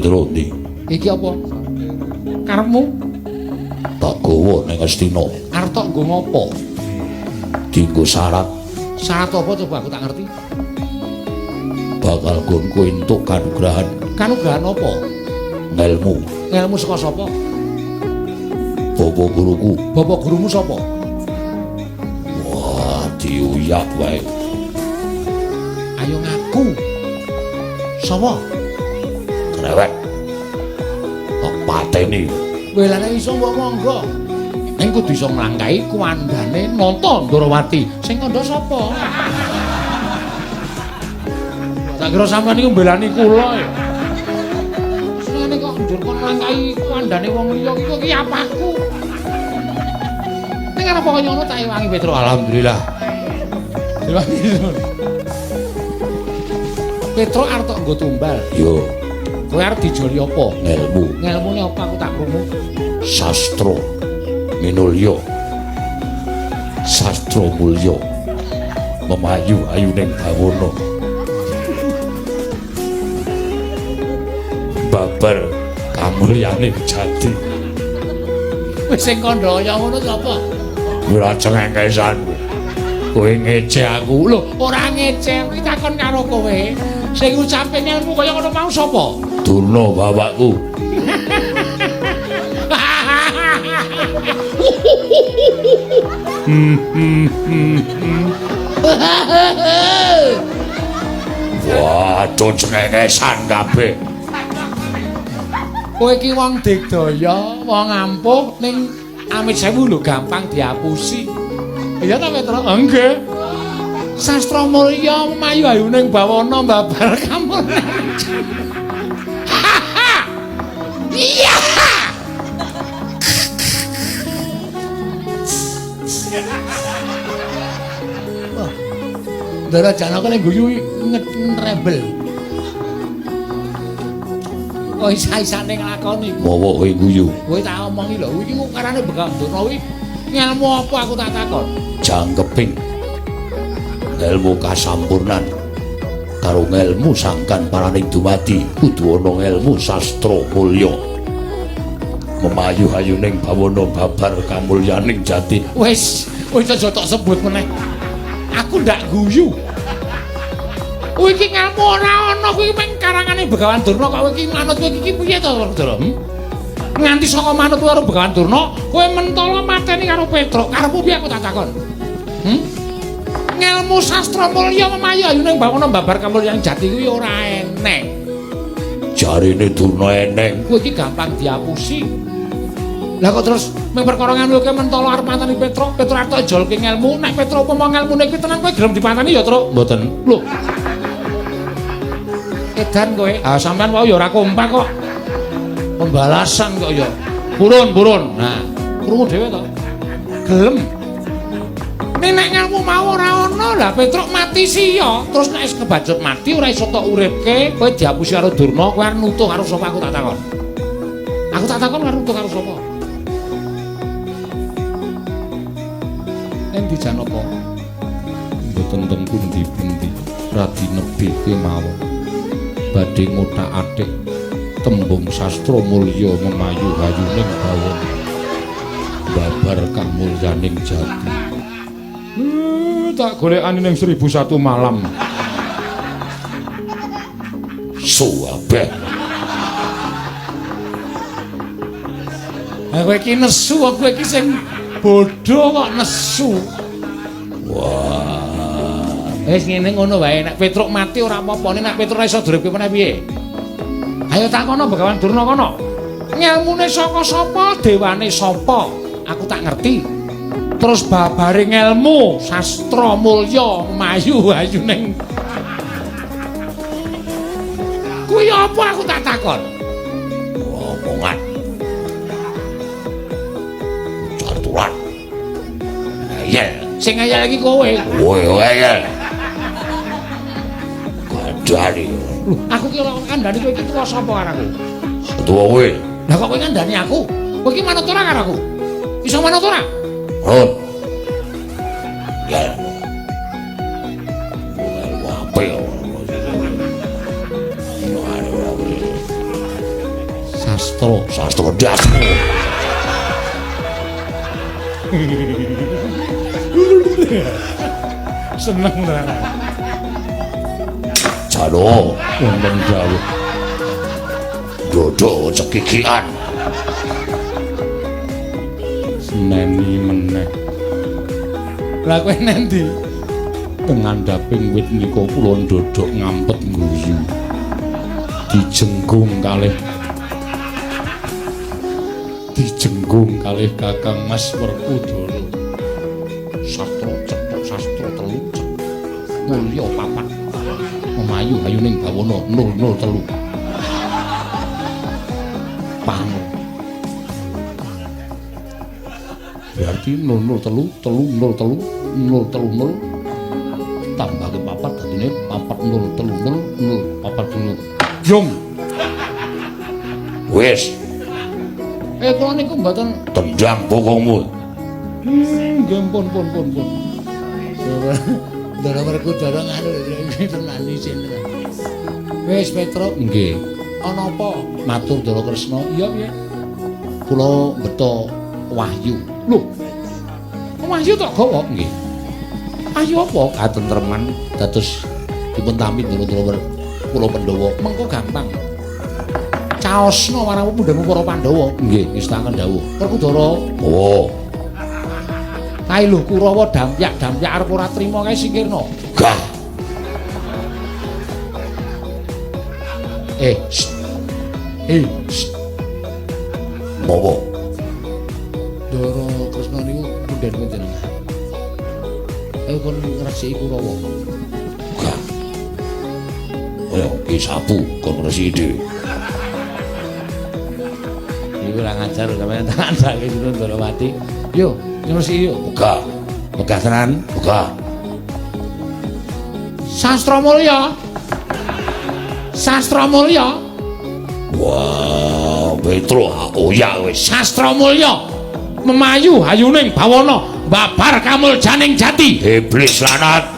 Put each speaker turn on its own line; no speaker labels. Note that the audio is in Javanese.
Ndro ndi?
Iki apa? Karepmu?
Tak gawa ning Astina.
Arep tok nggo ngopo?
Dinggo syarat.
Syarat apa coba aku tak ngerti.
Bakal nggonku entuk kanugrahan.
Kanugrahan apa?
Ngelmu.
Ngelmu saka sapa?
Bapak guruku.
Bapak gurumu sapa?
Wah, diuyak wae.
Ayo ngaku. Sapa?
Krewek. Tak pateni.
Kowe lha nek iso mbok monggo. Ning kudu iso nglangkahi kuwandane Nata Ndrawati. Sing kandha sapa? Tak kira sampean niku mbelani kula ya. Senengane kok njur kon nglangkahi kuwandane wong liya iki kok iki apaku. Ning arep kaya ngono tak ewangi Petro. Alhamdulillah. Petro arep tok nggo tumbal.
Yo.
Kowe arep dijoli apa?
Ngelmu.
Ngelmune apa aku tak krungu?
Sastra minulya. Sastra mulya. Memayu ayuning bawana. Babar kamulyane jati.
Wis sing kandha kaya ngono sapa?
Ora cengengesan. Kowe ngece aku.
Lho, ora ngece, iki takon karo kowe. Sing ngucape ngelmu kaya ngono mau sapa?
Durna bapakku. Wah, cengengesan kabeh.
Kowe iki wong digdaya, wong ampuh ning amit sewu lho gampang diapusi. Iya ta Petro? Nggih. Sastra mulya mayu ayuning bawana babar kamulyan. Iya. Wah. Ndara Janaka nek guyu ngetrebel. Kok isa-isane nglakoni iku?
Mawa kowe guyu.
Kowe tak omongi lho, iki ukarane Begawan Durna kuwi ngelmu apa aku tak takon?
Jangkeping ngelmu kasampurnan karo ngelmu sangkan paraning dumadi kudu ana ngelmu sastra mulya. Memayu hayuning bawana babar kamulyaning jati.
Wis, wis aja tok sebut meneh. Aku ndak guyu. Kowe iki ngelmu ora ana kuwi mung karangane Begawan Durna kok kowe iki manut kowe iki piye to, Ndara? Nganti saka manut karo Begawan Durna, kowe mentala mateni karo Petruk. Karepmu piye aku tak takon? Ngelmu sastra mulya memayu ayuning bawana babar kamulyan jati kuwi ora eneng.
Jarine Durna eneng.
Kowe iki gampang diapusi. Lah kok terus mung perkara ngelmu kowe mentala arep mateni Petruk, Petruk arep jolke ngelmu, nek Petruk upama ngelmune kuwi tenan kowe gelem dipateni ya, Truk?
Mboten.
Lho. Edan kowe. Ah sampean wau ya ora kompak kok. Pembalasan kok ya. Purun-purun. Nah, krungu dhewe to. Gelem. Nek nek ngelmu mau ora ana, lah Petruk mati siya. Terus nek wis kebacut mati ora iso tok uripke, kowe diapusi karo Durna, kowe arep nutuh karo sapa aku tak takon. Aku tak takon karo nutuh karo sapa? Endi Janaka? Mboten teng pundi-pundi, radi nebih kemawon. Badhe ngothak-athik tembung sastra mulya memayu hayuning bawana babar kamulyaning jati. Tak golekane ning 1001 malam.
Suwabeh.
Ha kowe iki nesu, kowe iki sing bodho kok nesu.
Wah.
Wis ngene ngono wae, nek Petruk mati ora apa-apa, nek Petruk ora iso duripke meneh piye? Ayo takono Begawan Durna kono. Ngelmune saka sapa, dewane sapa? Aku tak ngerti. Terus babare ngelmu sastra mulya mayu ayuning kuwi apa aku tak takon?
Omongan. Carturan. Ngeyel.
Sing ngeyel iki kowe.
Kowe ngeyel. Kandhani.
Lho, aku ki ora kandhani kowe iki tuwa sapa karo aku?
Tuwa kowe.
Lah kok kowe ngandhani aku? Kowe iki manut ora karo aku? Iso manut ora?
Manut. Ya. Wape.
Sastra.
Sastra dasmu.
Seneng tenan.
Jalo
Wonten dawuh.
Dodo cekikian.
Seneni meneh. Lah kowe nendi? Teng ngandhaping wit nika kula ndodhok ngampet guyu. Dijenggung kalih Kakang Mas Werkudara. Sastra cethok sastra telu mulya papat. Memayu hayuning bawana 003. Pang. Berarti 003 303 030 tambah ke papat dadine 4030 040. Yung.
Wis,
Kula niku mboten
tendang bokongmu.
Nggih pun pun pun pun. Ndara Werkudara nganu tenan isin. Wis Petruk, nggih. Ana apa? Matur Ndara Kresna. Iya piye? Kula beto wahyu. Lho. Wahyu tok gawa? Nggih. Wahyu apa? Katentreman dados dipun tampi Ndara kula Pandhawa. Mengko gampang. Caosna marang pundhamu para Pandhawa. Nggih, ngestakaken dawuh. Werkudara.
Oh,
Kae lho Kurawa dampyak-dampyak arep ora trima kae singkirna.
gah.
Sst. Sst.
Apa?
Ndara Kresna niku pundhen panjenengan. Ayo kon ngresiki Kurawa.
Gah. Ayo, ki sapu kon ngresiki dhewe.
Iku ora ngajar sampeyan tak kandhake sinten Ndarawati. Yo, ngresiki yo.
Gah,
Megah tenan.
gah.
Sastra Mulya. Sastra Mulya.
Wah, Petro oyak wis.
Sastra Mulya. Memayu hayuning bawana babar kamuljaning jati.
Iblis lanat.